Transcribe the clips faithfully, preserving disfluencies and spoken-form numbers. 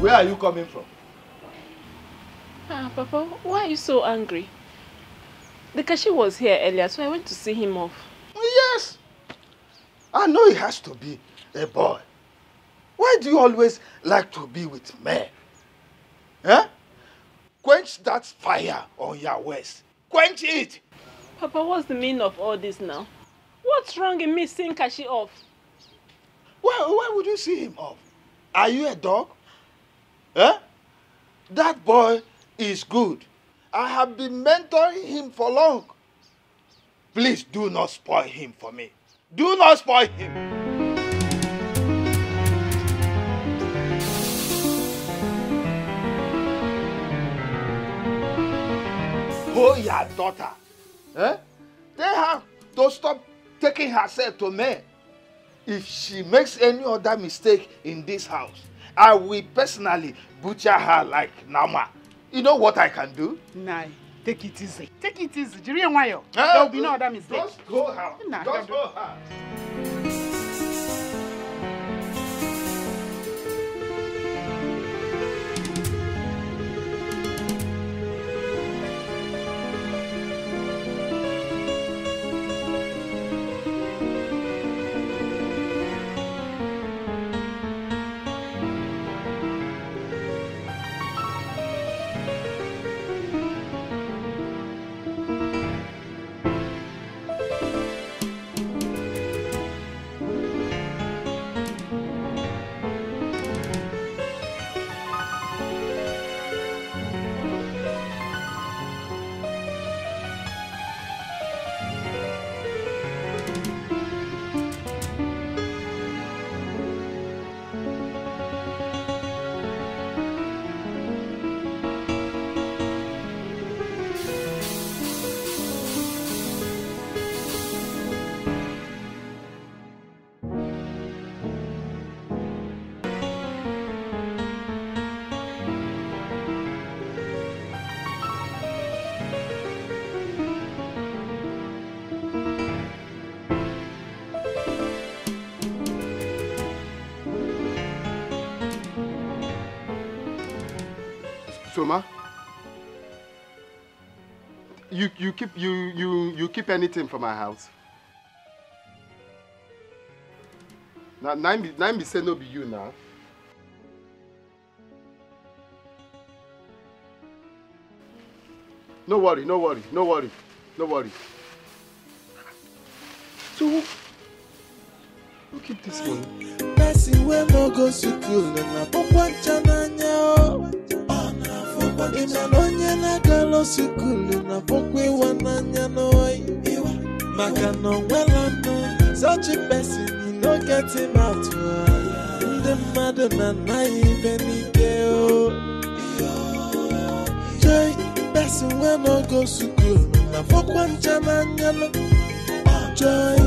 Where are you coming from? Ah, Papa, why are you so angry? The cashier was here earlier, so I went to see him off. Yes. I know it has to be a boy. Why do you always like to be with men? Eh? Quench that fire on your waist. Quench it. Papa, what's the meaning of all this now? What's wrong in me seeing Kashi off? Why, why would you see him off? Are you a dog? Eh? That boy is good. I have been mentoring him for long. Please do not spoil him for me. Do not spoil him. Hold your daughter. Eh? Tell her to stop taking herself to men. If she makes any other mistake in this house, I will personally butcher her like nama. You know what I can do? Nai, take it easy. Take it easy. Jiri nwayọ. There will be no other mistake. Just go out. Nah, just go out. Soma, you you keep you you you keep anything for my house? Na na be na be say no be you now. No worry, no worry, no worry, no worry. So who, who keep this money? Person wey no go school na pokwa ncha n'anya o. Ị ma na onye na-agala sukulu na pokwa ịwa n'anya n'oyi. Maka na o nwela ndụ, such a person, you no get him out. Ndị mmadụ na-anaghị ibe n'ike o. Joy, person wey no go school na pokwa ncha n'anya no. Joy,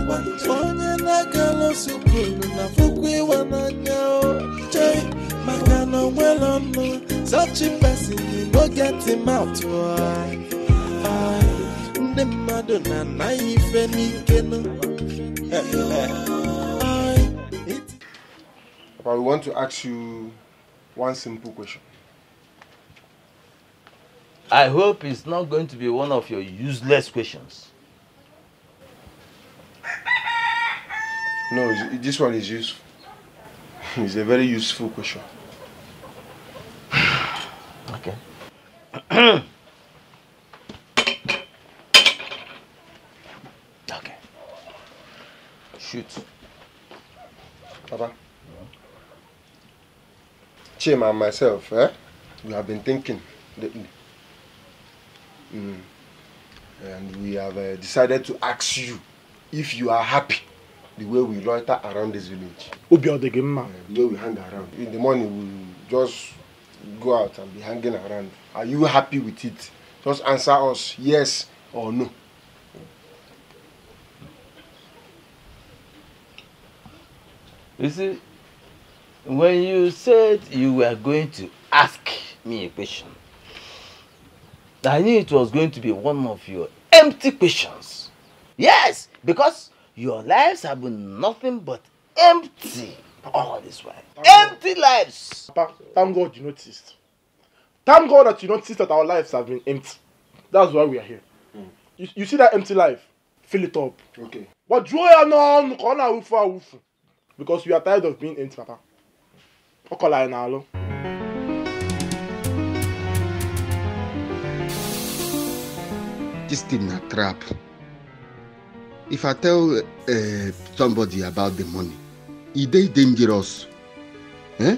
onye na-agala sukulu na pokwa ịwa n'anya o. Joy, maka na o nwela ndụ, such a person, you no get him out. Ndị mmadụ na-anaghị ife n'ike no. Papa, we want to ask you one simple question. I hope it's not going to be one of your useless questions. No, this one is useful. It's a very useful question. Okay. Okay. Shoot. Papa. Chima and myself, eh? We have been thinking lately. Mm. And we have uh, decided to ask you if you are happy the way we loiter around this village. Obi ọ dị gị mma? Uh, the way we hang around. In the morning, we just go out and be hanging around. Are you happy with it? Just answer us yes or no. You see, when you said you were going to ask me a question, I knew it was going to be one of your empty questions. Yes, because your lives have been nothing but empty. All this while. Empty lives. Papa, thank God you noticed. Thank God that you noticed that our lives have been empty. That's why we are here. You, you see that empty life? Fill it up. Okay. But draw your on corner awufu awufu. Because we are tired of being empty, Papa. Okola na alo. This thing na trap. If I tell uh, somebody about the money, e dey dangerous. Eh?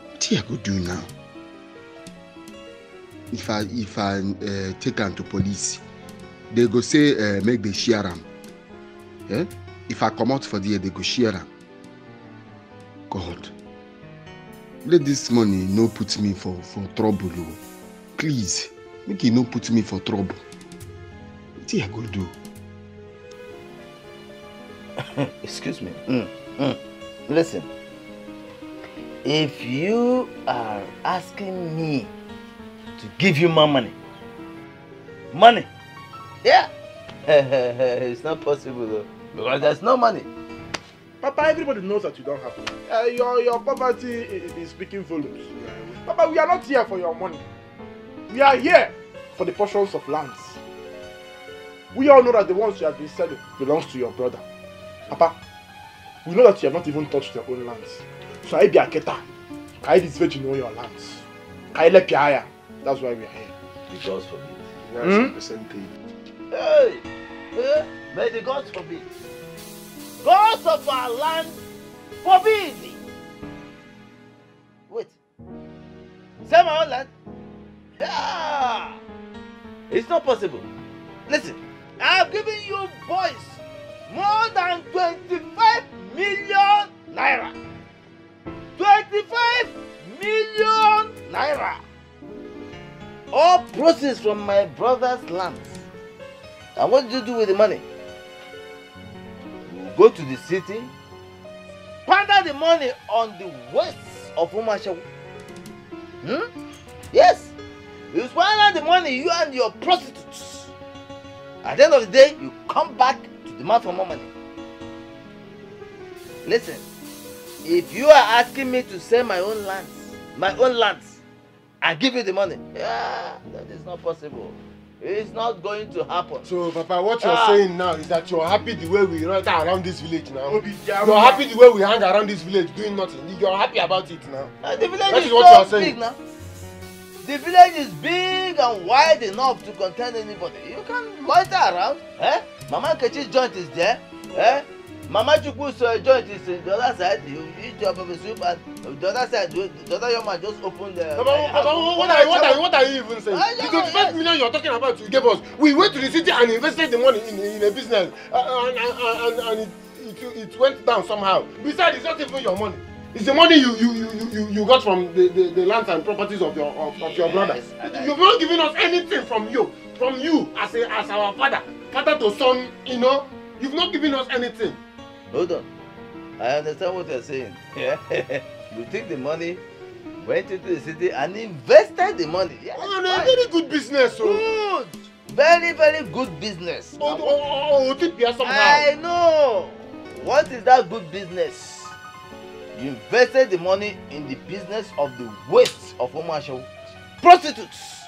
What I go do now? If I if I uh, take am to police, they go say uh, make they share am. Eh? If I comot for there, they go share am. God, let this money no put me for for trouble o. Please, make e no put me for trouble. Wetin I go do? Excuse me. Mm, mm. Listen, if you are asking me to give you my money, money, yeah, it's not possible o, because there's no money. Papa, everybody knows that you don't have money. Uh, your, your poverty is speaking volumes. Papa, we are not here for your money. We are here for the portions of lands. We all know that the ones you have been selling belongs to your brother. Papa, we know that you have not even touched your own lands. So I be a keter. Can I this virgin know your lands? Can I let you higher? That's why we are here. The gods forbid. That's hmm? Percentage. Hey! Hey! May the gods forbid. Gods of our land forbid. Wait. Sell my own land? Yeah! It's not possible. Listen, I have given you boys more than twenty-five million naira. Twenty-five million naira. All proceeds from my brother's lands. And what did you do with the money? You go to the city, squander the money on the wastes of Umashawu. Hmm? Yes. You squander the money, you and your prostitutes. At the end of the day, you come back to demand for more money. Listen, if you are asking me to sell my own lands, my own lands, and give you the money, yeah, that is not possible. It's not going to happen. So, Papa, what you're ah. saying now is that you're happy the way we loiter around this village now. You're happy the way we hang around this village doing nothing. You're happy about it now. Uh, the village that is, is what so you're saying. Big now. The village is big and wide enough to contain anybody. You can loiter around, eh? Mama Nkechi's joint is there, eh? Mama Chukwu's uh, joint is in the other side. You eat your pepper soup and the other side, the other young man just opened the. Papa, uh, Papa, what, what, are, what, are, what are you even saying? The twenty-five million you're talking about you gave us, we went to the city and invested the money in, in a business, uh, and, and, and, and it, it, it went down somehow. Besides, it's not even your money. It's the money you you you you, you got from the, the, the lands and properties of your of, of your brother. Yes, and I You've not given us anything from you, from you as a as our father, father to son. You know, you've not given us anything. Hold on. I understand what you're saying. Yeah. You take the money, went into the city and invested the money. Yes, oh, no, fine. Very good business. So. Good. Very, very good business. Oh, oh, oh, oh, tip here somehow. I know. What is that good business? You invested the money in the business of the waste of Umashawu. Prostitutes.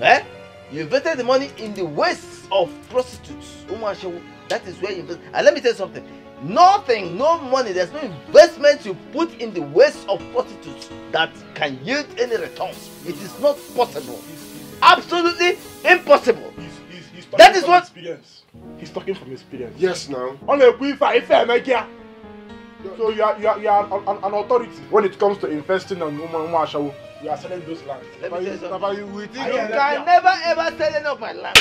Eh? You invested the money in the waste of prostitutes. Umashawu. That is where you invest. And let me tell you something. Nothing, no money, there's no investment you put in the waste of prostitutes that can yield any returns. It is not possible. Absolutely impossible. He's, he's, he's talking That is from what experience. He's talking from experience. Yes, now. Ọ na-ekwu ife a, ife a eme gị a. So you are, you are, you are an, an, an authority when it comes to investing on ụmụ ụmụ ashawo. You are selling those lands. Let me tell you something. Papa, you, we think You can never ever sell any of my land.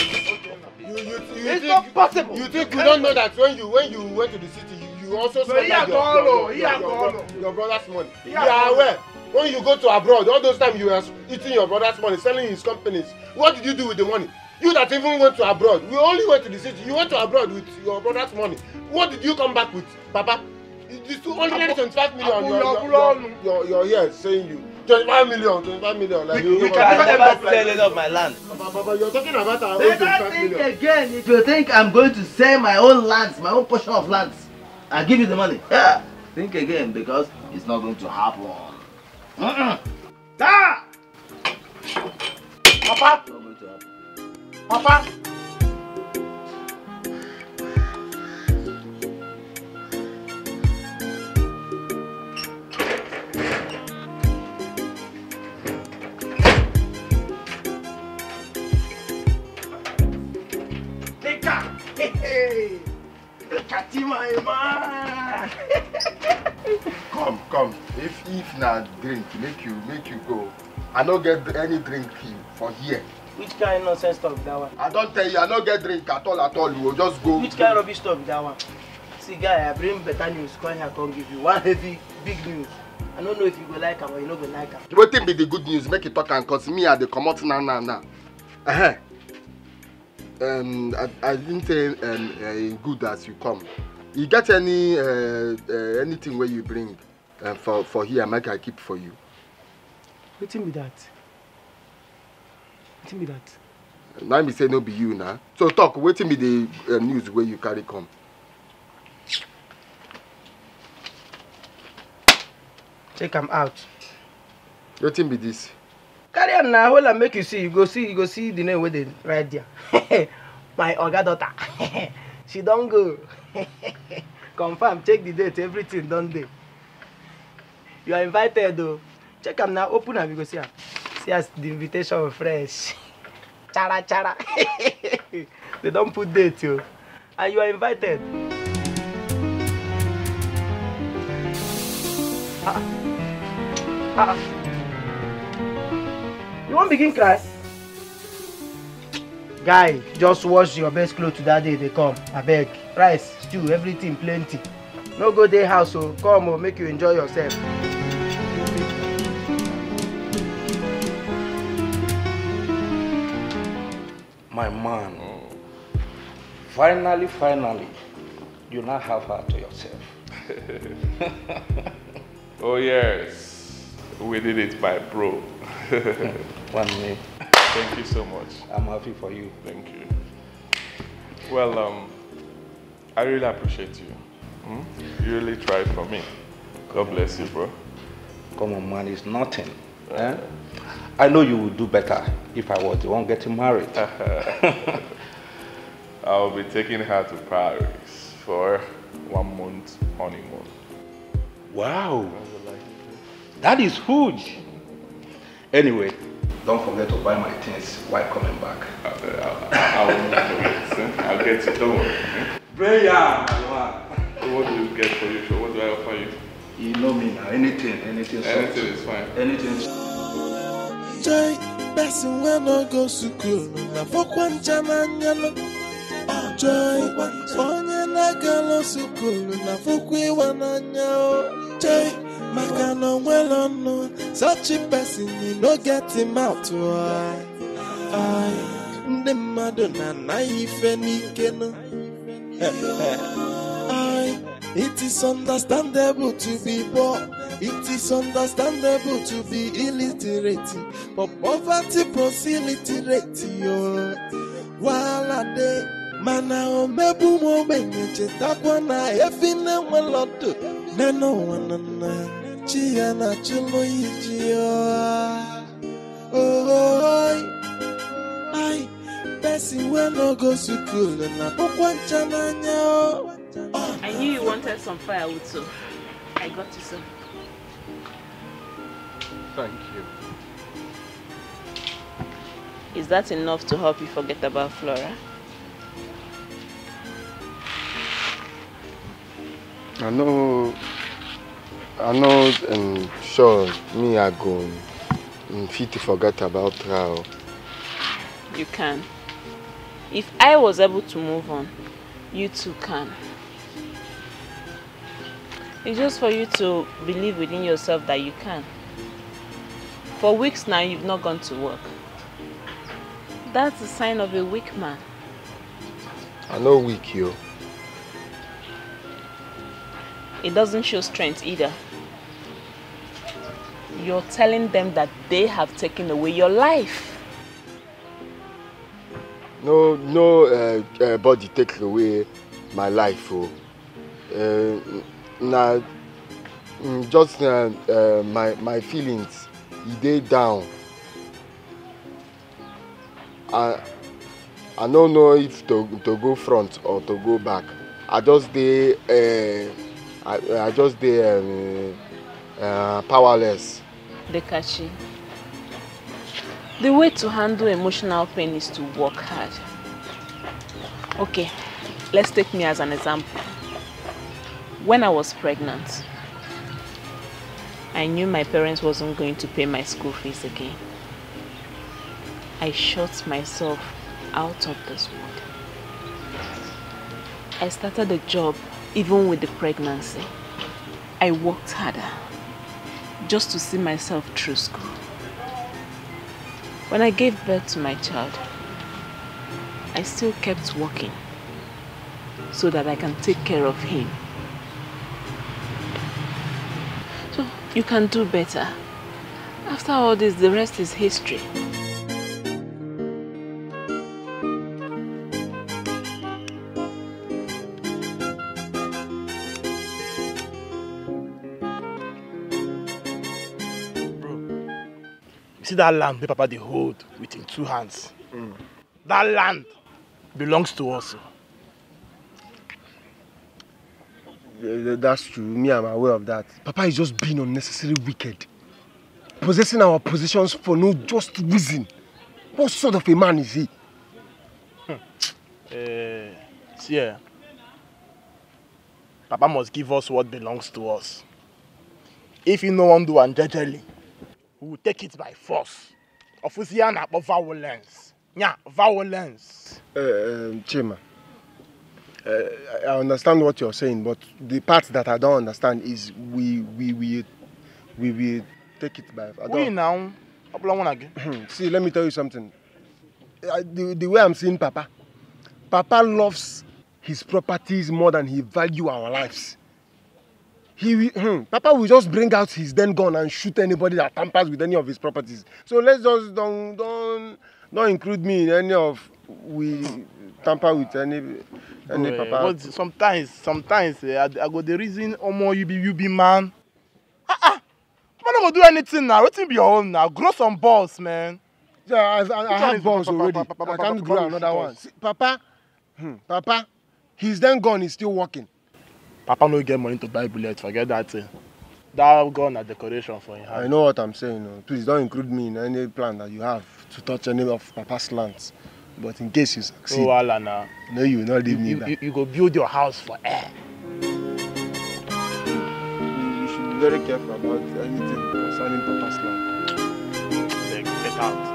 You, you, you It's think, not possible. You think we don't know that when you when you went to the city, you, you also So he squandered had your, gone, your, oh, he your, had your, gone, your, oh. your brother's money. He We had are gone. aware. When you go to abroad, all those times you were eating your brother's money, selling his companies. What did you do with the money? You that even went to abroad, we only went to the city. You went to abroad with your brother's money. What did you come back with, Papa? It is two hundred twenty-five million. Your, your, your, your, your ears saying you twenty-five million, twenty-five million. Like We, you we can never end up like sell any of my land. Papa, Papa, you're talking about our own Better twenty-five think million. again if you think I'm going to sell my own lands, my own portion of lands, and give you the money. Yeah. Think again, because it's not going to happen. Mm-mm. Ah! Papa! It's not going to happen. Papa! Take am! Hey, hey! Look at him, my man! Come, come. If, if na drink, make you, make you go. I no get any drink for here. Which kind nonsense talk be that one? I don tell you, I no get drink at all, at all. You go just go. Which kind rubbish talk be that one? See, guy, I bring better news. Come here, come give you one heavy, big news. I don't know if you go like am or you no go like am. Wetin be the good news? Make you talk am, cause me, I dey comot now, now, now. Uh-huh. Um, I, I didn't say, um, uh, good as you come. You get any, uh, uh, anything where you bring, uh, for, for here, make I keep for you? Wetin be that? Wetin be that? Now me say no be you now. So talk, wetin be the, uh, news where you carry come? Take am out. Wetin be this? Carry am na, hold am make you see, you go see, you go see the name wey dey right there. My oga daughter. She don go. Confirm, check the date, everything don dey. You are invited o. Check am na, open am, you go see am. See as the invitation fresh. Chara chara. They don put date o. And you are invited. Ah. Ah. You wan begin cry? Guy, just wash your best clothes that day they come. Abeg, rice, stew, everything plenty. No go dey house o, come o, make you enjoy yourself. My man, finally, finally, you now have her to yourself. Oh yes, we did it, my bro. One me. Thank you so much. I'm happy for you. Thank you. Well, um, I really appreciate you. Hmm? You really tried for me. God bless you, bro. Come on, man, it's nothing. Eh? I know you would do better if I was the one getting married. I'll be taking her to Paris for one month honeymoon. Wow. That is huge. Anyway, don't forget to buy my things while coming back. I, I, I, I won't forget. Eh? I'll get it. Don't worry. Eh? Prayer. So what do you get for you? So what do I offer you? You know me now. Anything, anything. Anything is fine. Anything. Joy, person wey no go school, na fokwa ncha n'anya no. Joy, onye na-agala school, na fokwa iwa n'anya o. Joy, maka na o nwere ọnụ, such a person, you no get him out. Why? Aye, ndị mmadụ na-anaghị ife n'ike nụ. Aye, it is understandable to be poor. It is understandable to be illiterate. But poverty plus illiterate, yo. Wahala dey, mana omegbu m ogbenye chetakwa na efi na-enwe lọdụ. Nene ụwa na nna, chi ya na-achụlụ ya iji ya. Oh, aye, person wey no go school na fokwa ncha n'anya o. I knew you wanted some firewood, so I got you some. Thank you. Is that enough to help you forget about Flora? I know, I know, um, sure, me, I go, um, fit to forget about her. You can. If I was able to move on, you too can. It's just for you to believe within yourself that you can. For weeks now, you've not gone to work. That's a sign of a weak man. I know weak, yo. It doesn't show strength either. You're telling them that they have taken away your life. No, no, uh, uh, body take away my life, oh. Uh, na, Mm, just uh, uh, my my feelings, e dey down. I I no know if to to go front or to go back. I just dey uh, I, I just dey um, uh, powerless. Dekachi, the way to handle emotional pain is to work hard. Okay, let's take me as an example. When I was pregnant, I knew my parents wasn't going to pay my school fees again. I shut myself out of this world. I started a job even with the pregnancy. I worked harder just to see myself through school. When I gave birth to my child, I still kept working so that I can take care of him. So you can do better. After all this, the rest is history. See that land wey Papa dey hold with him two hands. Mm. That land belongs to us. That's true. Me, I'm aware of that. Papa is just being unnecessarily wicked. Possessing our positions for no just reason. What sort of a man is he? Uh, see, eh, Papa must give us what belongs to us. If you no wan do am jejely, we will take it by force. Ofuziana for violence. Yeah, violence. Uh, um, Chima, uh, I understand what you're saying, but the part that I don't understand is we we we we will take it by. I we now. See, let me tell you something. Uh, the, the way I'm seeing Papa, Papa loves his properties more than he value our lives. He, hmm, Papa will just bring out his then gun and shoot anybody that tampers with any of his properties. So let's just don't don't don't include me in any of we tamper with any any oh, Papa. But sometimes, sometimes eh, I, I go the reason omo you be you be man. Ah ah, man no go do anything now. Wetin be your own now? Grow some balls, man. Yeah, I, I, I have balls already. I can't grow another one. See, Papa, hmm, Papa, his then gun is still working. Papa no get money to buy bullet, forget that thing. That gun na decoration for him hand. I know what I'm saying. Oh. Please don't include me in any plan that you have to touch any of Papa's lands. But in case you succeed, oh, Allah, nah. No, you will not leave you, me you, back. You, you go build your house for air. You should be very careful about anything concerning Papa's land. Then get out.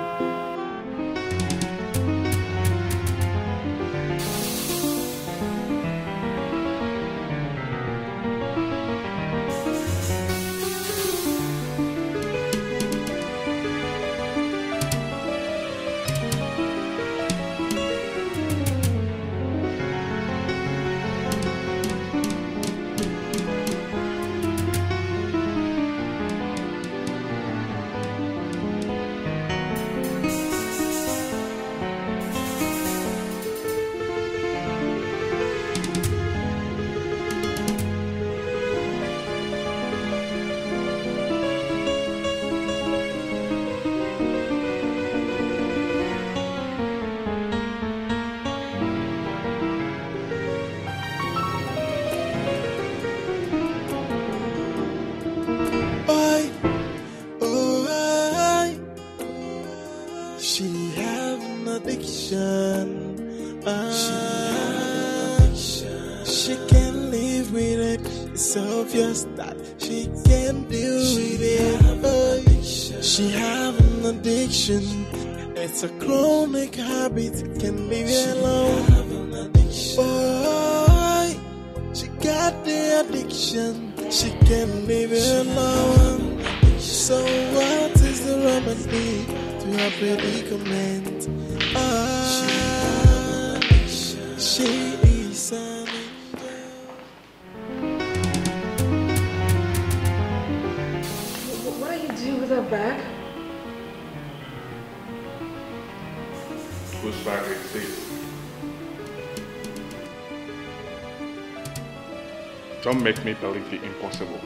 Don't make me believe the impossible.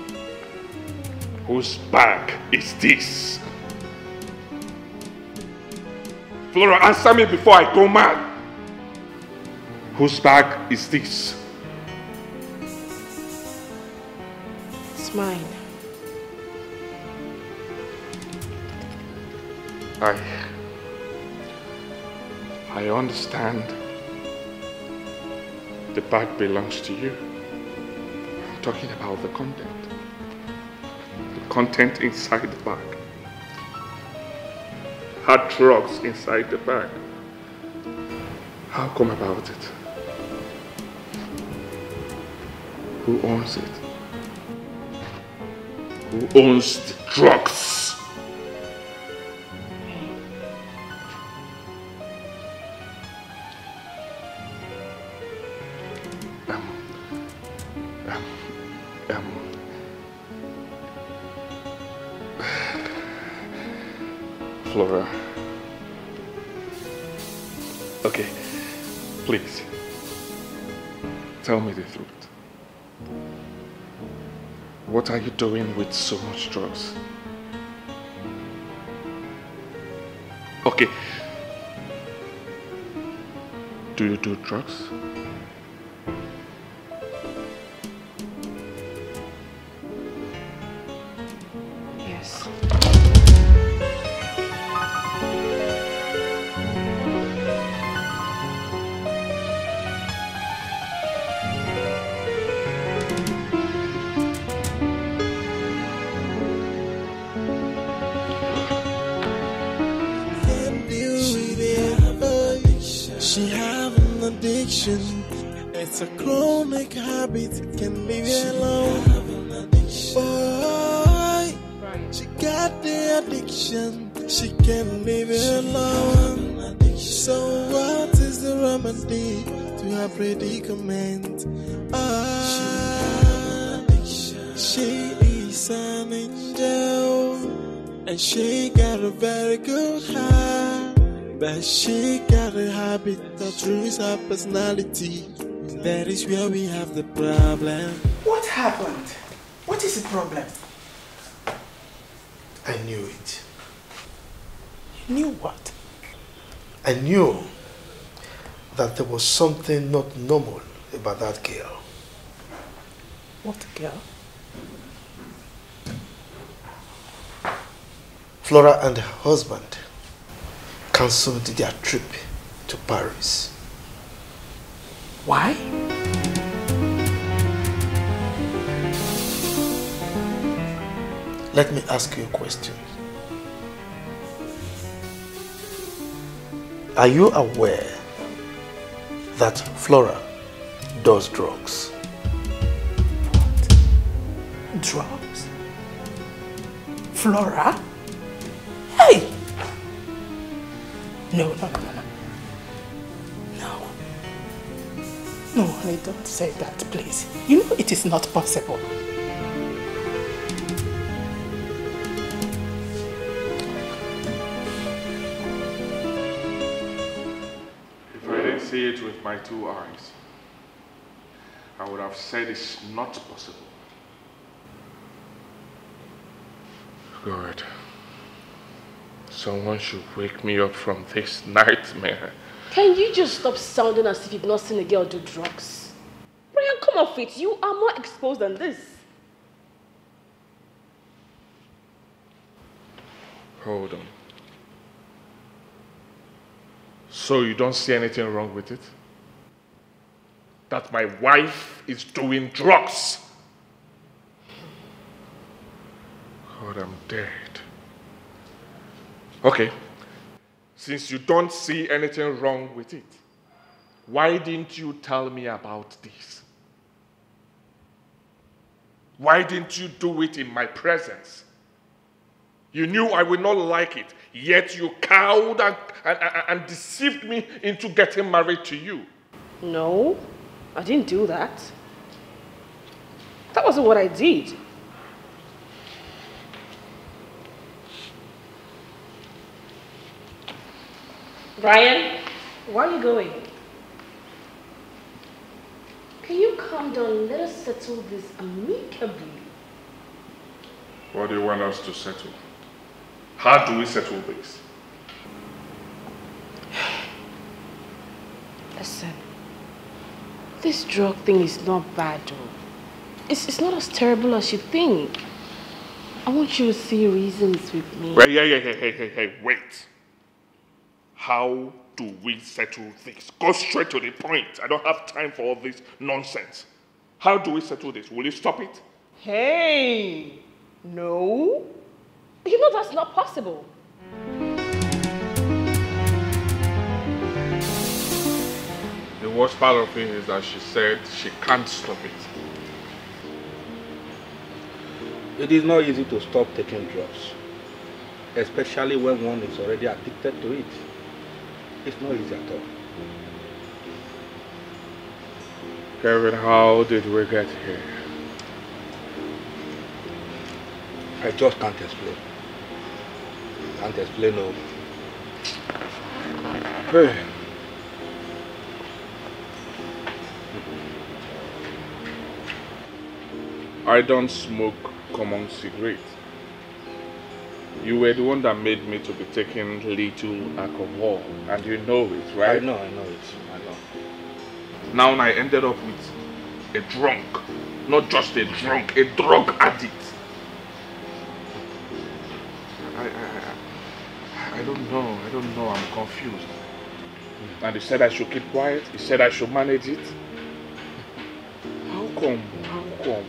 Whose bag is this? Flora, answer me before I go mad. Whose bag is this? It's mine. I. I understand. The bag belongs to you. I'm talking about the content. The content inside the bag. Hard drugs inside the bag. How come about it? Who owns it? Who owns the drugs? Um, um, um, Flora. Okay, please. Tell me the truth. What are you doing with so much drugs? Okay. Do you do drugs? Yes. She have an addiction. It's a chronic habit. Can leave it alone. Boy, she got the addiction. She can leave it alone. So what is the remedy to her predicament? Ah, she is an angel, and she got a very good heart, but she got a habit that ruins her personality. That is where we have the problem. What happened? What is the problem? I knew it. You knew what? I knew that there was something not normal about that girl. What girl? Flora and her husband cancelled their trip to Paris. Why? Let me ask you a question. Are you aware that Flora does drugs? What? Drugs? Flora? Hey! No, no, no, no, no. No. No, honey, don't say that, please. You know it is not possible. If I didn't see it with my two eyes, I would have said it's not possible. God. Someone should wake me up from this nightmare. Can you just stop sounding as if you've not seen a girl do drugs? Brian, come off it. You are more exposed than this. Hold on. So you don't see anything wrong with it? That my wife is doing drugs? God, I'm dead. Okay. Since you don't see anything wrong with it, why didn't you tell me about this? Why didn't you do it in my presence? You knew I would not like it, yet you cowed and, and, and deceived me into getting married to you. No, I didn't do that. That wasn't what I did. Brian, where are you going? Can you calm down? Let us settle this amicably. What do you want us to settle? How do we settle this? Listen, this drug thing is not bad though. It's, it's not as terrible as you think. I want you to see reasons with me. Well, yeah, yeah, hey, hey, hey, hey, wait. How do we settle this? Go straight to the point. I don't have time for all this nonsense. How do we settle this? Will you stop it? Hey! No. You know that's not possible. The worst part of it is that she said she can't stop it. It is not easy to stop taking drugs, especially when one is already addicted to it. It's not easy at all. Kevin, how did we get here? I just can't explain. Can't explain, no. Hey. I don't smoke common cigarette. You were the one that made me to be taking little alcohol, and you know it, right? I know, I know it. I know. Now I ended up with a drunk, not just a drunk, a drug addict. I, I, I, I don't know. I don't know. I'm confused. And he said I should keep quiet. He said I should manage it. How come? How come?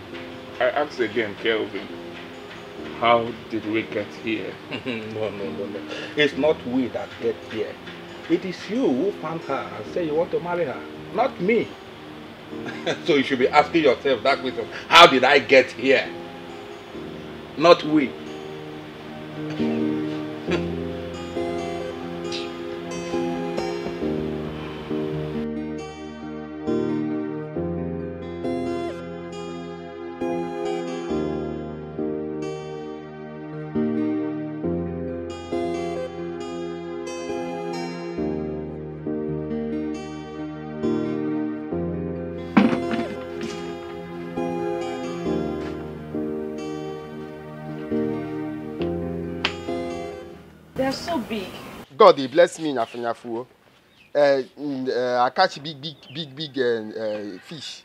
I ask again, Kelvin. How did we get here? No, no, no, no. It's not we that get here. It is you who found her and say you want to marry her, not me. So you should be asking yourself that question. How did I get here? Not we. They're so big. God dey bless me nyafu nyafu o. Uh, mm, uh, I catch big big big big uh, uh, fish.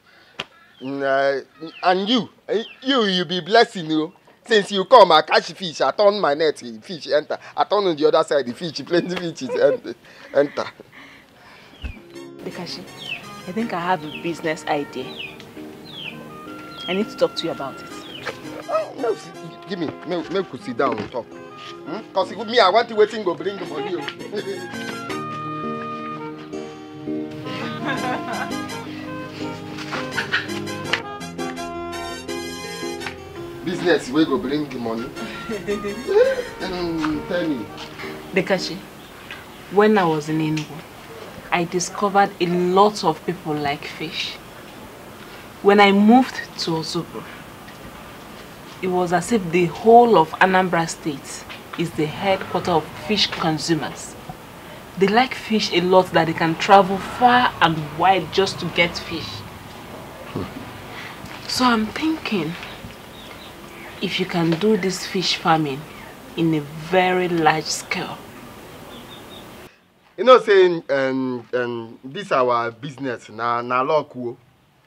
Mm, uh, and you, uh, you you be blessing o. Since you come, I catch fish. I turn my net, eh, fish enter. I turn on the other side, the fish, plenty fish is ent- enter. Dekashi, I think I have a business idea. I need to talk to you about it. Oh, no, give me, make, make we sit down and talk. Hmm? Cause me, I want to waiting go bring the money. Oh. Business we go bring the money. Um, tell me. Dekashi, when I was in Enugu, I discovered a lot of people like fish. When I moved to Ozubulu, it was as if the whole of Anambra State is the headquarter of fish consumers. They like fish a lot that they can travel far and wide just to get fish. So I'm thinking if you can do this fish farming in a very large scale. You know say um, um, this our business na na luck o,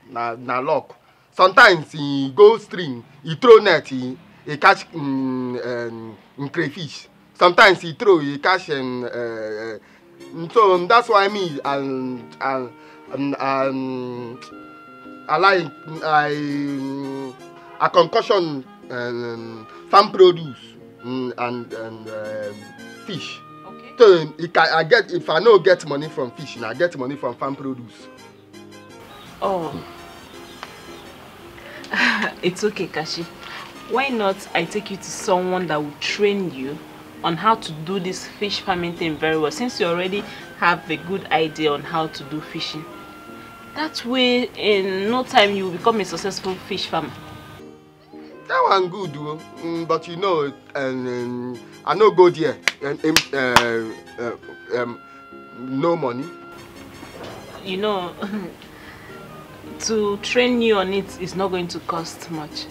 na na luck. Sometimes he go stream, he throw net, he, he catch um, um, crayfish. Sometimes he throw, he catch um, uh, uh, so um, that's why me and and and um, I like I um, I concussion um, farm produce um, and and um, fish. Okay. So um, it can, I get if I no get money from fish, I get money from farm produce. Oh. It's okay, Kashi. Why not I take you to someone that will train you on how to do this fish farming thing very well, since you already have a good idea on how to do fishing. That way, in no time, you will become a successful fish farmer. That one good o, mm, but you know, and um, I no go there. And um, uh, uh, um, no money. You know, to train you on it is not going to cost much.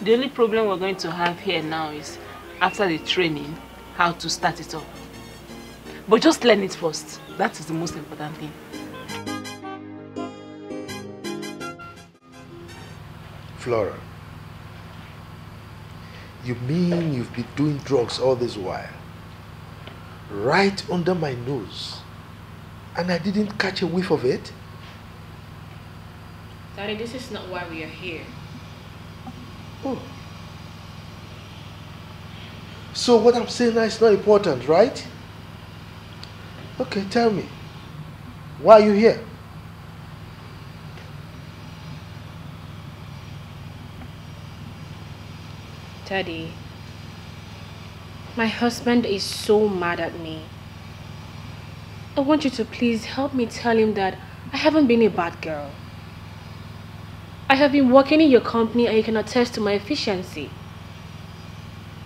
The only problem we're going to have here now is, after the training, how to start it up. But just learn it first. That is the most important thing. Flora, you mean you've been doing drugs all this while? Right under my nose. And I didn't catch a whiff of it? Daddy, this is not why we are here. Oh. So what I'm saying now is not important, right? Okay, tell me. Why are you here? Daddy, my husband is so mad at me. I want you to please help me tell him that I haven't been a bad girl. I have been working in your company and you can attest to my efficiency.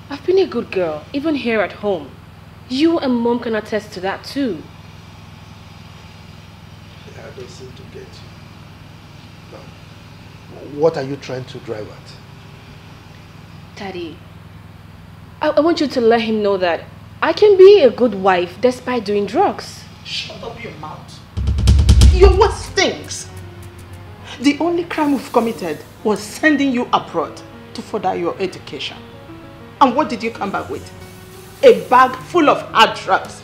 I've been a good girl, even here at home. You and mom can attest to that too. I don't seem to get you. Now, what are you trying to drive at? Daddy, I, I want you to let him know that I can be a good wife despite doing drugs. Shut up your mouth. Your word stinks. The only crime we've committed was sending you abroad to further your education. And what did you come back with? A bag full of hard drugs.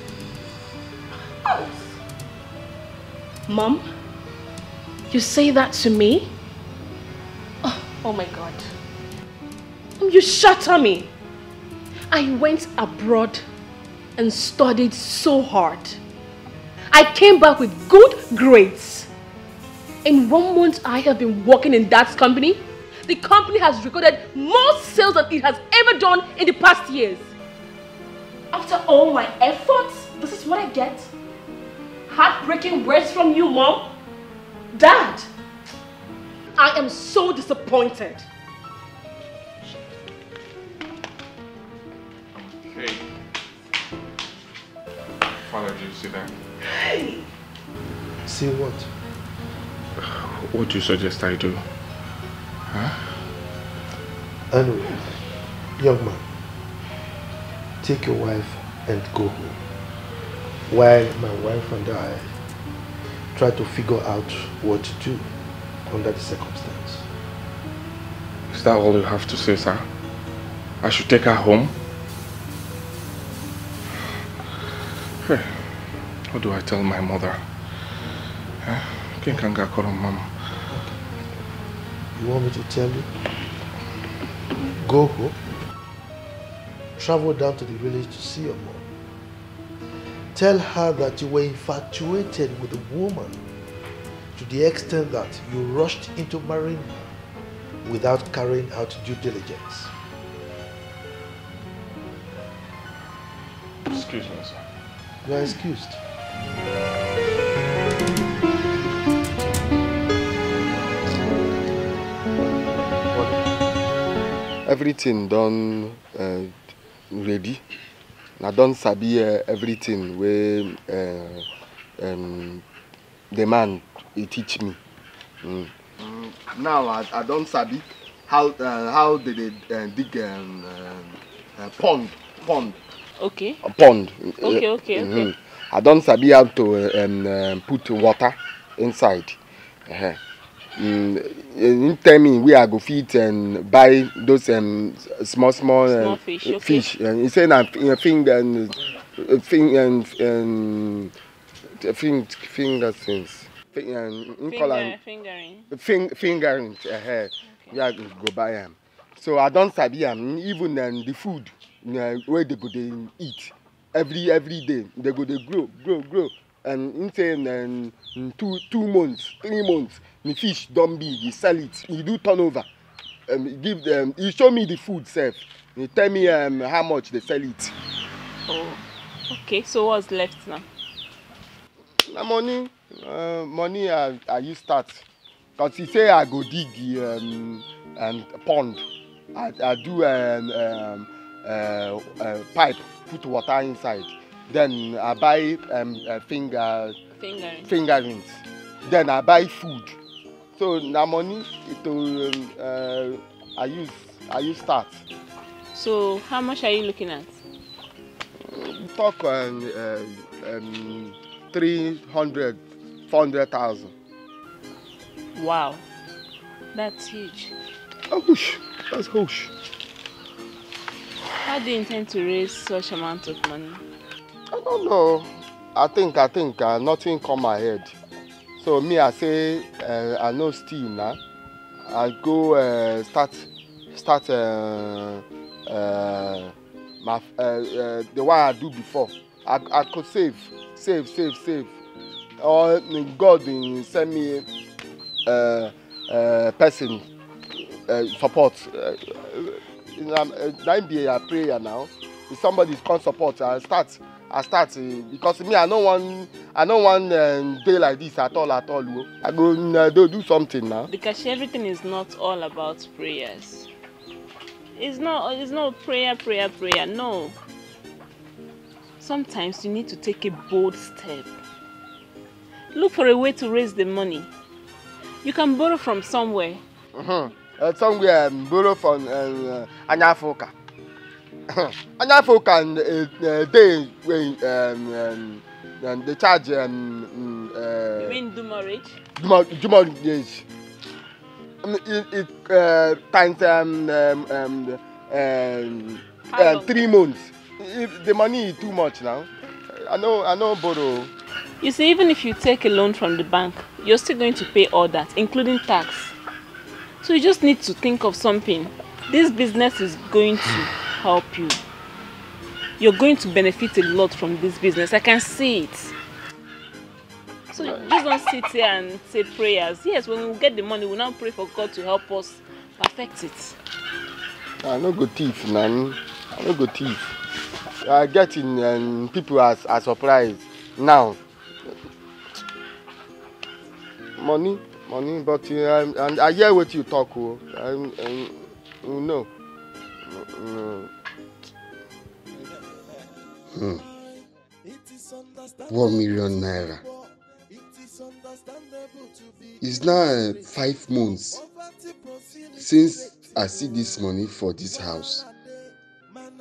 Mom, you say that to me? Oh, oh my God. You shatter me. I went abroad and studied so hard. I came back with good grades. In one month I have been working in that company. The company has recorded more sales than it has ever done in the past years. After all my efforts, this is what I get? Heartbreaking words from you, Mom? Dad! I am so disappointed. Hey. Father, do you see that? See what? What do you suggest I do? Huh? Anyway, young man, take your wife and go home. While my wife and I try to figure out what to do under the circumstance. Is that all you have to say, sir? I should take her home? Hey, what do I tell my mother? Huh? Ken can go call mom. You want me to tell you? Go home. Travel down to the village to see your mom. Tell her that you were infatuated with the woman to the extent that you rushed into marrying her without carrying out due diligence. Excuse me, sir. You are excused. Everything done uh, ready. I don sabi uh, everything wey uh, um, the man he teach me. Mm. Mm, now I, I don sabi how uh, how they dey uh, dig um, uh, uh, pond pond. Okay. A pond. Okay, okay, okay. I don sabi how to uh, um, uh, put water inside. Uh-huh. Mm, he tell me where I go fit and buy those um, small small, Small uh, fish, okay. Fish. And he say na uh, finger and uh, finger and um, fing, finger things. Fi- um, he call Finger, am fingering. fing, fingering. Uh-huh. Where I go buy am. So I don sabi am even um, the food uh, wey they go dey eat every every day they go dey grow grow grow and he say um, in two two months three months the fish don big he sell it he do turnover um, he give um, he show me the food sef he tell me um, how much they sell it. Oh, okay. So what's left now? Na money uh, money I, I use start cause he say I go dig um, um, pond I, I do um, um, uh, uh, pipe put water inside then I buy um, uh, finger Fingering. Fingerings then I buy food so na money to um, uh, I use I use start. So how much are you looking at? Talk um, uh, um, three hundred, four hundred thousand. Wow, that's huge. Oh, whoosh. That's huge. How do you intend to raise such amount of money? I don't know. I think, I think uh, nothing come ahead. So me, I say uh, I know still now. I go uh, start, start uh, uh, my uh, uh, the one I do before. I, I could save, save, save, save. Or God will send me uh, uh, person uh, support. Uh, na uh, na be a prayer now. If somebody come support, I start. I start uh, because me, I no one, I no one um, day like this at all, at all. Oh. I go uh, do do something now. Because everything is not all about prayers. It's not. It's not prayer, prayer, prayer. No. Sometimes you need to take a bold step. Look for a way to raise the money. You can borrow from somewhere. Uh-huh. Uh, somewhere um, borrow from um, uh, Anyafuka. Anyafuka and uh, uh, they when um, um, um, they charge um, um, uh, You mean do mortgage? Jumor Jumor Age. Um, it, it uh, times um, um, um, um, How um, long? Three months. If the money is too much now, I know I know borrow. You see, even if you take a loan from the bank, you're still going to pay all that, including tax. So you just need to think of something. This business is going to help you. You're going to benefit a lot from this business. I can see it. So just don't sit here and say prayers. Yes, when we get the money, we'll now pray for God to help us perfect it. I no go thief, man. I no go thief. I get in um, people as a surprise now. Money, money, but uh, I, I, I hear what you talk. Oh. I, I, you know. No. Hmm. One million naira. It's now uh, five months since I see this money for this house.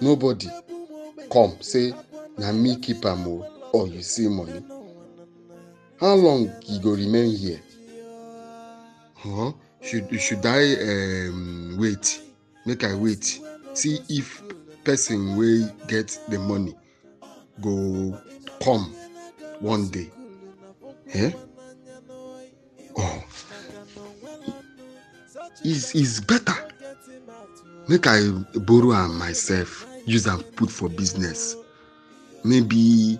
Nobody come say na me keep am o or you see money. How long e go remain here? Huh? Should should I um, wait? Make I wait. See if person wey get the money go come one day. Eh? Oh, is is better. Make I borrow am myself, use am put for business. Maybe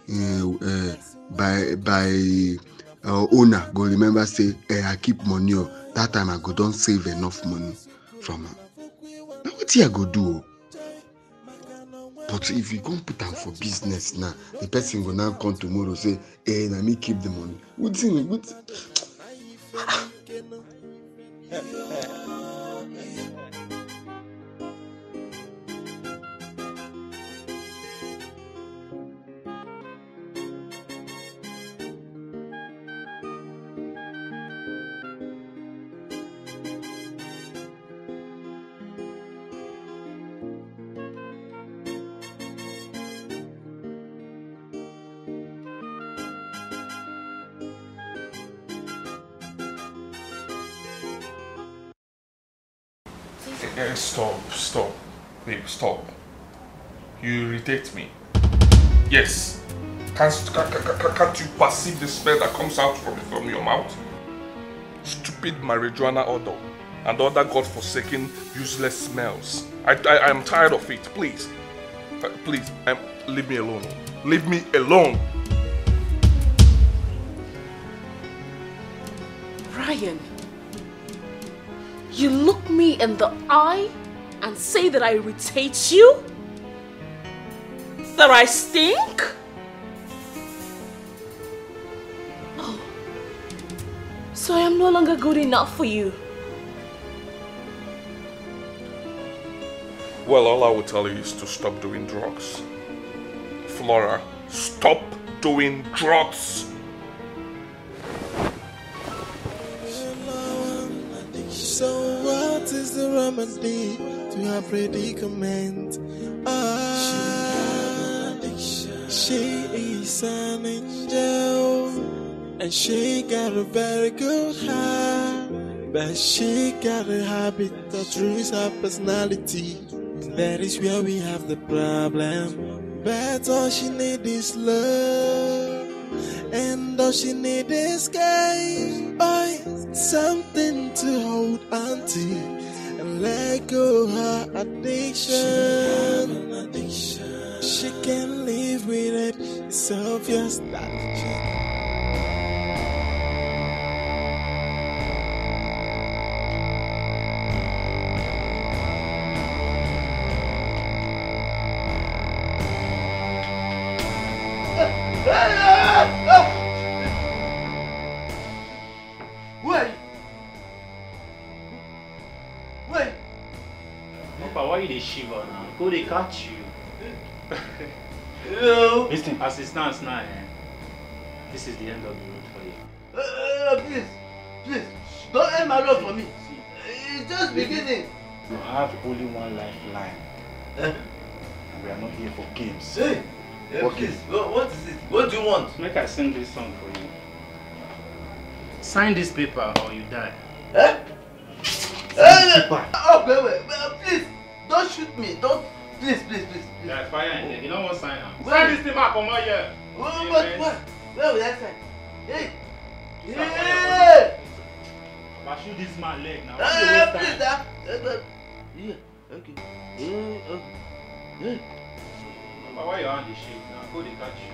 uh, uh, by by uh, owner go remember say eh, I keep money o. That time I go don save enough money from am. Na wetin I go do o? But if you come put am for business now, the person go now come tomorrow say, eh, na me keep the money. Wetin wetin? Eh, stop, stop, babe, stop. You irritate me. Yes. Can't, can't, can't, can't you perceive the smell that comes out from, from your mouth? Stupid marijuana odor and other godforsaken, useless smells. I, I, I am tired of it. Please. Uh, please, um, leave me alone. Leave me alone. Ryan, you look me in the eye and say that I irritate you? That I stink? Oh. So I am no longer good enough for you. Well, all I will tell you is to stop doing drugs. Flora, stop doing drugs. So what This is the remedy to her predicament. Ah, she is an angel, and she got a very good heart, but she got a habit that ruins her personality. That is where we have the problem. But all she need is love, and all she need is sky. Oh, something to hold on to and let go her addiction. She can live with it. It's obvious that she Papa, why you dey shiver now? Go dey catch you. Hello. Listen, as it stands now, eh, this is the end of the road for you. Uh, please, please, don't end my road for me. It's just beginning. You have only one lifeline. Eh? And we are not here for games. Hey, hey, what please, what, what is it? What do you want? Make I sing this song for you. Sign this paper or you die. Eh? Hey! Oh, wait, wait, wait, please, don't shoot me. Don't, please, please, please, please. Yeah, fire in there. You don't want sign am. Sign this thing back, come out here. Wait, wait, wait. Where will I sign? Hey! Hey! If I shoot this man leg now, what's the waste time? Please, sir. Yeah. Okay. Eh, okay. Eh. Papa, why your hand dey shake now? Go dey catch you.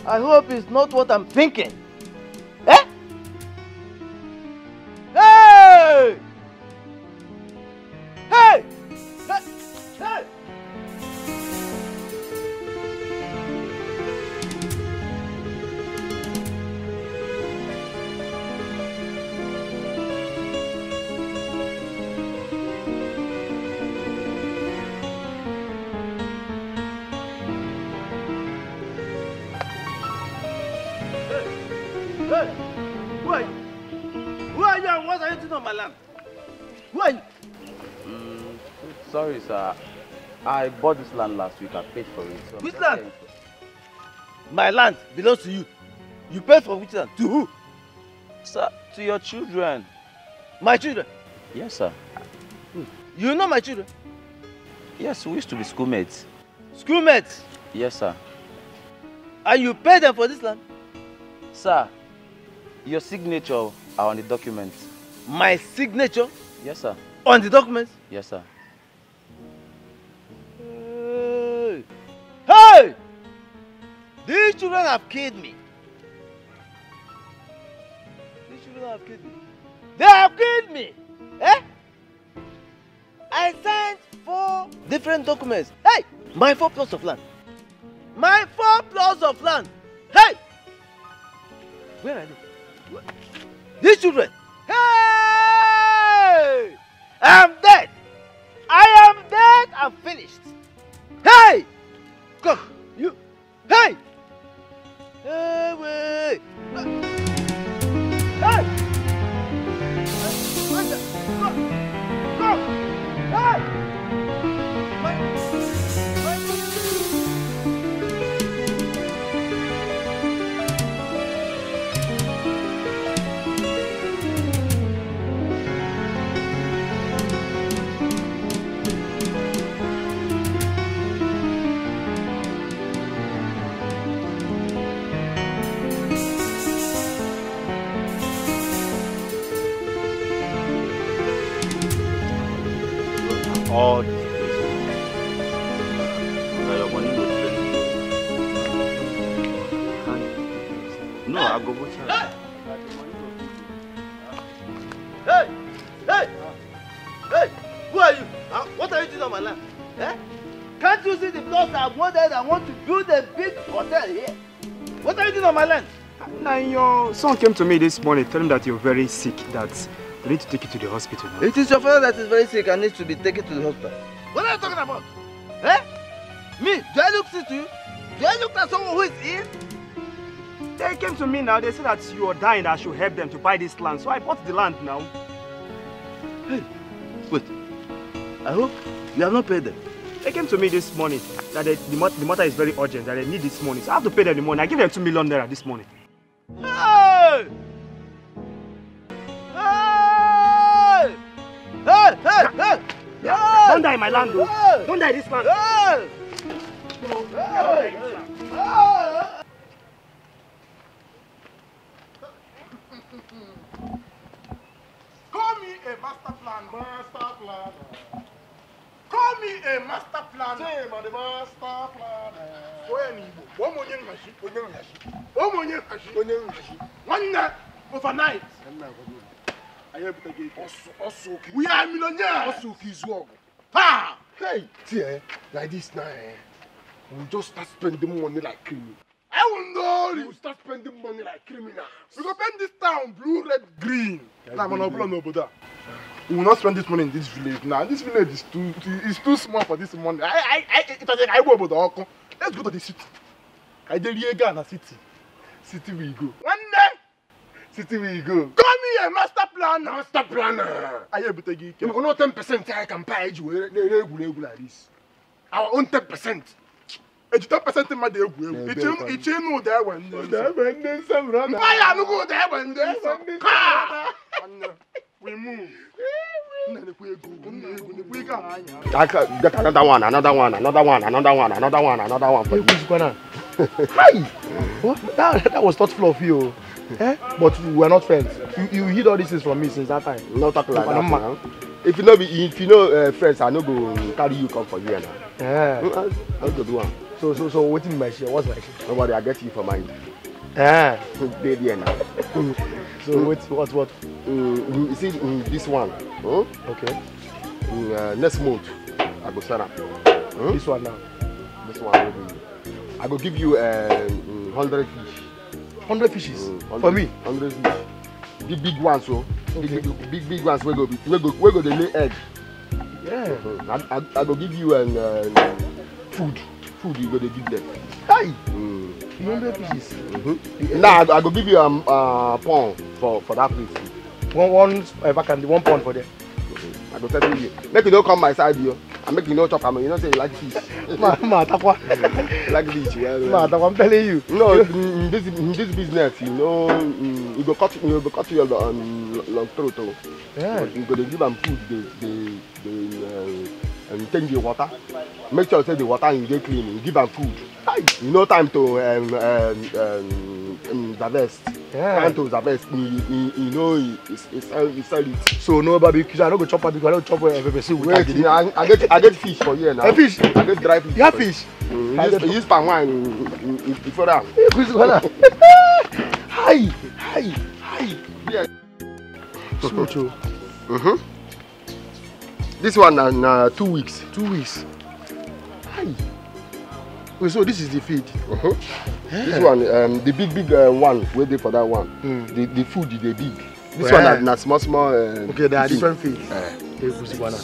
I hope it's not what I'm thinking. Eh? Hey! Hey! Hey! Hey! Hey! Who are you? Who are you and what are you doing on my land? Who are you? Mm, sorry, sir. I bought this land last week. I paid for it. So which land? My land belongs to you. You paid for which land? To who? Sir, to your children. My children? Yes, sir. You know my children? Yes, we used to be schoolmates. Schoolmates? Yes, sir. And you paid them for this land? Sir, your signature are on the document. My signature? Yes, sir. On the document? Yes, sir. Hey! Hey! These children have killed me. These children have killed me. They have killed me. Eh? I signed four different documents. Hey! My four plots of land. My four plots of land. Hey! Where are they? These children. Hey! I'm dead. I am dead and finished. Hey! Come, you. Hey! Hey, wait! Hey! Come! Come! Hey! All this place. Na your money go pay. No, I go go charge. Hey! Hey! Hey! Who are you? Huh? What are you doing on my land? Eh? Can't you see the blocks I've wanted? I want to build a big hotel here. What are you doing on my land? Now, your son came to me this morning telling that you're very sick, that they need to take you to the hospital now. It is your father that is very sick and needs to be taken to the hospital. What are you talking about? Eh? Me? Do I look sick to you? Do I look like someone who is ill? They came to me now. They said that you are dying, that I should help them to buy this land. So I bought the land now. Hey, wait. I hope you have not paid them. They came to me this morning that they, the, mat- the matter is very urgent, that they need this money. So I have to pay them the money. I give them two million naira this morning. Hey! Hey! Hey! Hey! Hey! Don't die in my land, though. Hey! Don't die this land. Hey! Hey! Hey! Call me a master plan. Master plan. Call me a master planner. Say I'm the master planner. Onye n'Igbo, kpọọ m onye nhazi. Onye nhazi. Kpọọ m onye nhazi. Onye nhazi. Nwanne, overnight. Nna, gwa m. Anyị ebute gị ike. Ọsụ, ọsụ oke. We are millionaires. Ọsụ oke izu ọgụ. Ha! Hey, see, eh, like this now, eh, we just start spending money like criminal. I will know. We will start spending money like criminals. We go paint this town blue, red, green. That's na mana ọbụla n'obodo a. We will not spend this money in this village now. This village is too, too is too small for this money. I I I it was like I go obodo ọkụ. Let's go to the city. I dey rie gaa na city. City we go. Nwanne. City we go. Call me a master planner. Master planner. Anyị ebute gị ike. Maka na ten percent I can buy eji were na-egwuregwu like this. Our own ten percent. Eji ten percent mmadụ egwu egwu. Iche ịnụ ụda egbe ndị nsọ. Ụda egbe ndị nsọ, brother. Mba ya anụghị ụda egbe ndị nsọ. Egbe ndị nsọ, brother. We move. Nna, nekwe ego, nekwe ego ahụ anyị. That, that another one, another one, another one, another one, another one, another one for you. Ekwuzikwana. Hi! What? That, that was thoughtful of you. Eh? But we are not friends. You, you hid all these things from me since that time. No talk like that now. If you know be, if you know, uh, friends, I no go carry you come for here now. Yeah. Mm, I, I go do am. So, so, so wetin be my share? What's my share? Nobody, I get you for mind. Eh. Dey there now. So what, what, what? Mm, you see, mm, this one. Hmm? Okay. Mm, uh, next month, I go sell am. Hmm? This one now. This one will be. I go give you, uh, mm, hundred fish. Hundred fishes? Mm, for me? Hundred fish. The big ones, so. Okay. Big, big, big, big ones wey go be, wey go, wey go dey lay egg. Yeah. Mm-hmm. I, I, I go give you an, uh, food. Food you go dey give them. Hey! Mm. Hundred fishes. Mm-hmm. Now I, I go give you, um, uh, pond for, for that place. One, one, uh, vacant, one pond for there. I go settle you. Make you no come my side, yo. And make you no chop am. You know say you like fish. Ma, ma, takwa. You like fish, well, well. Ma, takwa, I'm telling you. No, in, in this, in this business, you know, mm, you go cut, you go cut your, um, long throat, oh. Yeah. You go dey give am food, dey, dey, dey, uh, and change the water. Make sure say the water you dey clean. You give am food. Hi. You know time to, um, um, um, um, harvest. Yeah. Time to harvest. You, you, you know, you, you, you sell, you sell it. So no barbecue. I no go chop barbecue. I no chop, uh, pepper soup with agidi. Wait, I, I get, I get fish for you now. A fish? I get dry fish. You have fish? Mm, you use, you use palm wine. Mm, mm, mm, before that. Hi, hi, hi. Yeah. Smooth, oh. Mm-hmm. This one na, na two weeks. Two weeks. Hi. Wait, so this is the feed? Uh-huh. Eh? This one, um, the big, big, uh, one wey dey for that one. Mm. The, the food dey big. This one na, na small, small, uh, okay, there are different feed. Eh. Take this one out.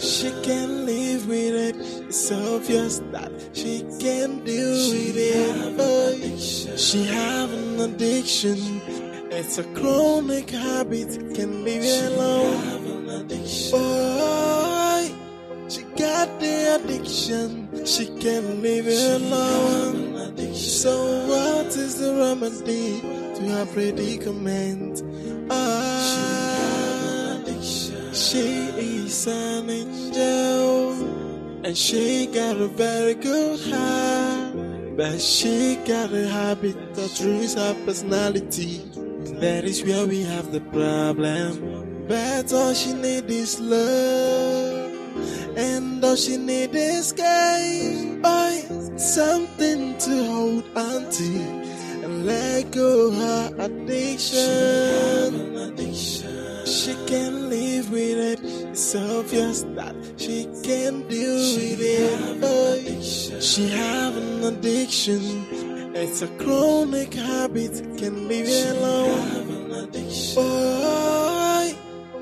She can live with it. It's obvious that she can deal with it. Oh, she have an addiction. It's a chronic habit. Can leave it alone. Oh, she got the addiction. She can leave it alone. So what is the remedy to her predicament? Ah, she is an angel, and she got a very good heart, but she got a habit that ruins her personality. That is where we have the problem. But all she need is love, and all she need is care. Oh, something to hold on to, and let go her addiction. She can live with it. It's obvious that she can deal with it. Oh, she have an addiction. It's a chronic habit. Can leave it alone. Oh,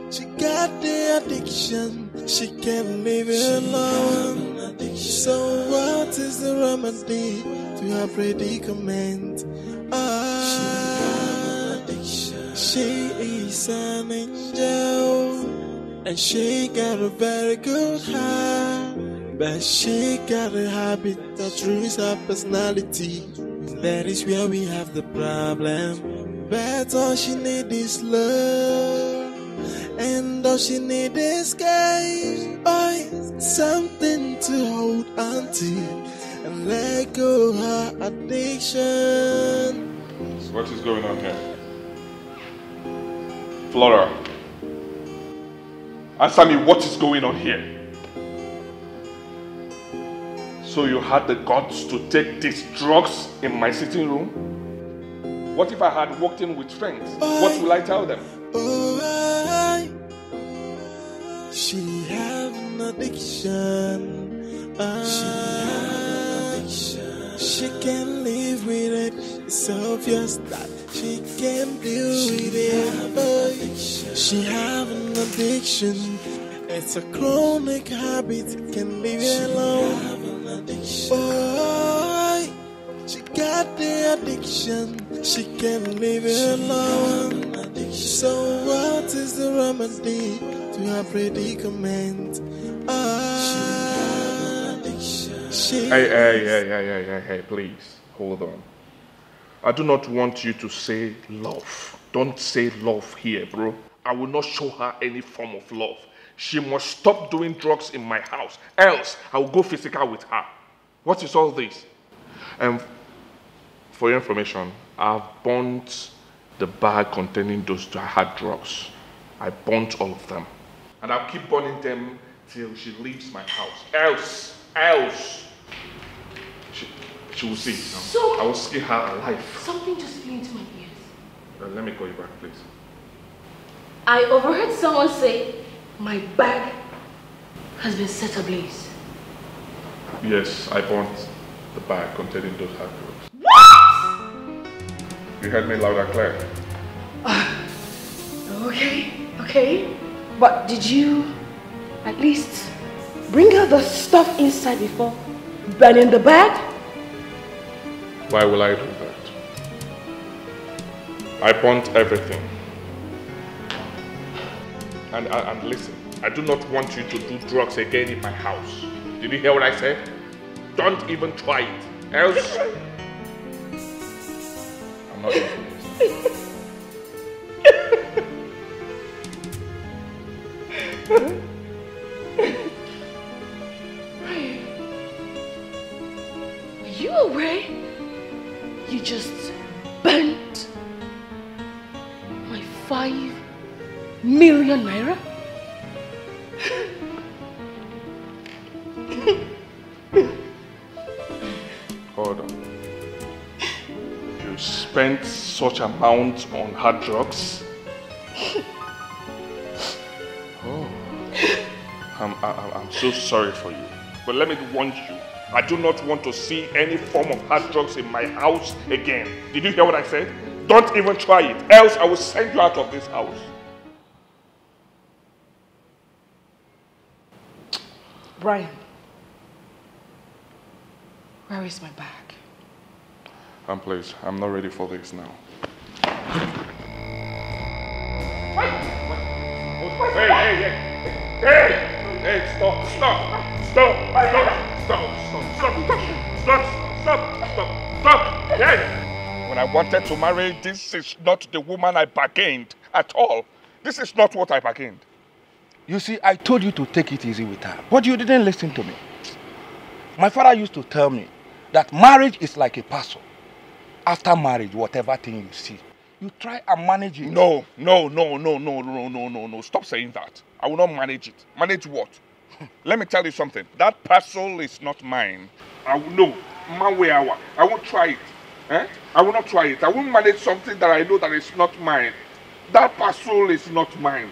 she got the addiction. She can leave it alone. So what is the remedy to her predicament? Ah, she is an angel, and she got a very good heart, but she got a habit that ruins her personality. That is where we have the problem. But all she need is love, and all she need is care. Oh, something to hold on to, and let go her addiction. What is going on here? Flora, answer me, what is going on here? So you had the guts to take these drugs in my sitting room? What if I had walked in with strength? What will I tell them? Oh, I, she have an addiction. Ah, she can live with it. It's obvious that she can deal with it. Oh, she have an addiction. It's a chronic habit. Can leave it alone. Oh, she got the addiction. She can leave it alone. So what is the remedy to her predicament? Ah, she Hey, hey, hey, hey, hey, hey, hey, please, hold on. I do not want you to say love. Don't say love here, bro. I will not show her any form of love. She must stop doing drugs in my house. Else, I will go physical with her. What is all this? And for your information, I've burnt the bag containing those hard drugs. I burnt all of them. And I'll keep burning them till she leaves my house. Else, else, she, she will see it now. So I will see her alive. Something just flew into my ears. Uh, let me call you back, please. I overheard someone say my bag has been set ablaze. Yes, I burnt the bag containing those hard drugs. What? You heard me loud and clear. Okay, okay. But did you at least bring out the stuff inside before burning the bag? Why will I do that? I burnt everything. And, and, and listen, I do not want you to do drugs again in my house. Did you hear what I said? Don't even try it. Else, I'm not going to listen. Are you aware? You just burnt my five million naira. Hold on. You spent such amount on hard drugs? Oh. I'm, I'm, I'm so sorry for you. But let me warn you. I do not want to see any form of hard drugs in my house again. Did you hear what I said? Don't even try it. Else I will send you out of this house. Brian, where is my bag? Um, please, I'm not ready for this now. Wait! Hey, hey, hey! Hey! Hey, stop, stop, stop, stop, stop, stop, stop, stop, stop, stop, stop, stop, hey! When I wanted to marry, this is not the woman I bargained at all. This is not what I bargained. You see, I told you to take it easy with her, but you didn't listen to me. My father used to tell me that marriage is like a puzzle. After marriage, whatever thing you see, You try and manage it. No, no, no, no, no, no, no, no, no. Stop saying that. I will not manage it. Manage what? Let me tell you something. That parcel is not mine. I will, no, man where I wa- I won't try it. Eh? I will not try it. I won't manage something that I know that is not mine. That parcel is not mine.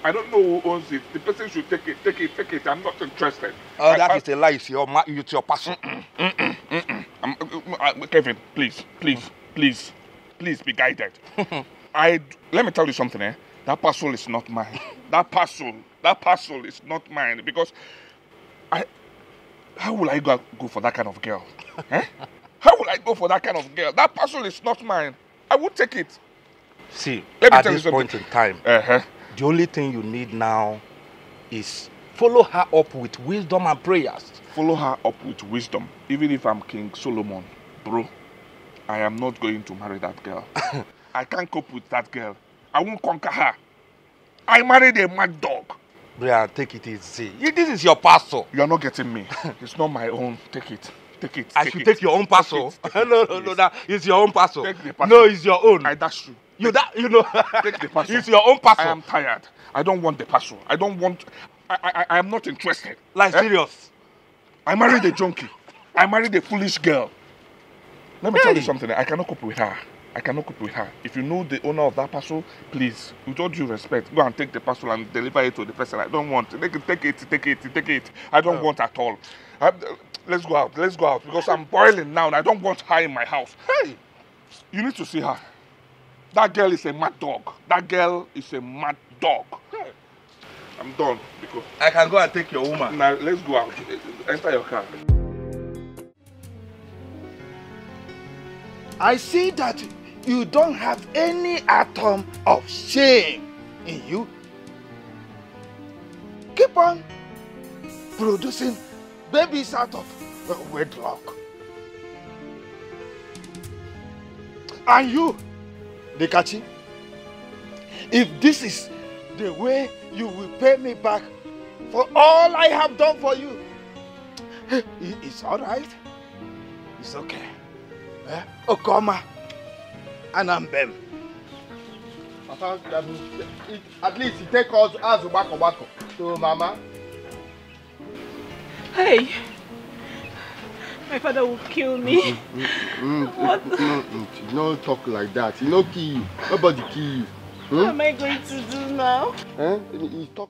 I don't know who owns it. The person should take it, take it, take it. I'm not interested. Oh, I- that I- is a lie. It's your ma- it's your parcel. I'm, uh, uh, Kevin, please, please, please, please be guided. I Let me tell you something, eh? That parcel is not mine. That parcel, that parcel is not mine because I. How will I go go for that kind of girl? Eh? How will I go for that kind of girl? That parcel is not mine. I will take it. See, Let me at tell you this something. Point in time, Uh-huh. the only thing you need now is follow her up with wisdom and prayers. Follow her up with wisdom. Even if I'm King Solomon, bro, I am not going to marry that girl. I can't cope with that girl. I won't conquer her. I married a mad dog. Brian, take it easy. You- This is your parcel. You are not getting me. It's not my own. Take it. Take it. I should take your own parcel. Take it, No, take no, it, no, yes. That is your own parcel. Take the parcel. No, it's your own. I dash you. You that you know. Take the parcel. It's your own parcel. I am tired. I don't want the parcel. I don't want. I I, I am not interested. Like Eh? Serious. I married a junkie. I married a foolish girl. Let me tell you Hey. Something. I cannot cope with her. I cannot cope with her. If you know the owner of that parcel, please, with all due respect, go and take the parcel and deliver it to the person. I don't want. Take it, take it, take it, take it. I don't Oh. Want at all. I, let's go out. Let's go out because I'm boiling now and I don't want her in my house. Hey. You need to see her. That girl is a mad dog. That girl is a mad dog. Hey. I'm done. Because I can go and take your woman. Now let's go out. Enter your car. I see that you don't have any atom of shame in you. Keep on producing babies out of wedlock. And you, Dikachi, if this is the way you will pay me back for all I have done for you, it's all right. It's okay. Eh? Okoma, Anambem. Papa, that means it, at least he take us as Obako Bako. So, Mama, Hey, my father will kill me. mm, What? Mm, mm, no talk like that. He no kill you. Nobody kill you. What am I going to do now? Eh? He, he talk.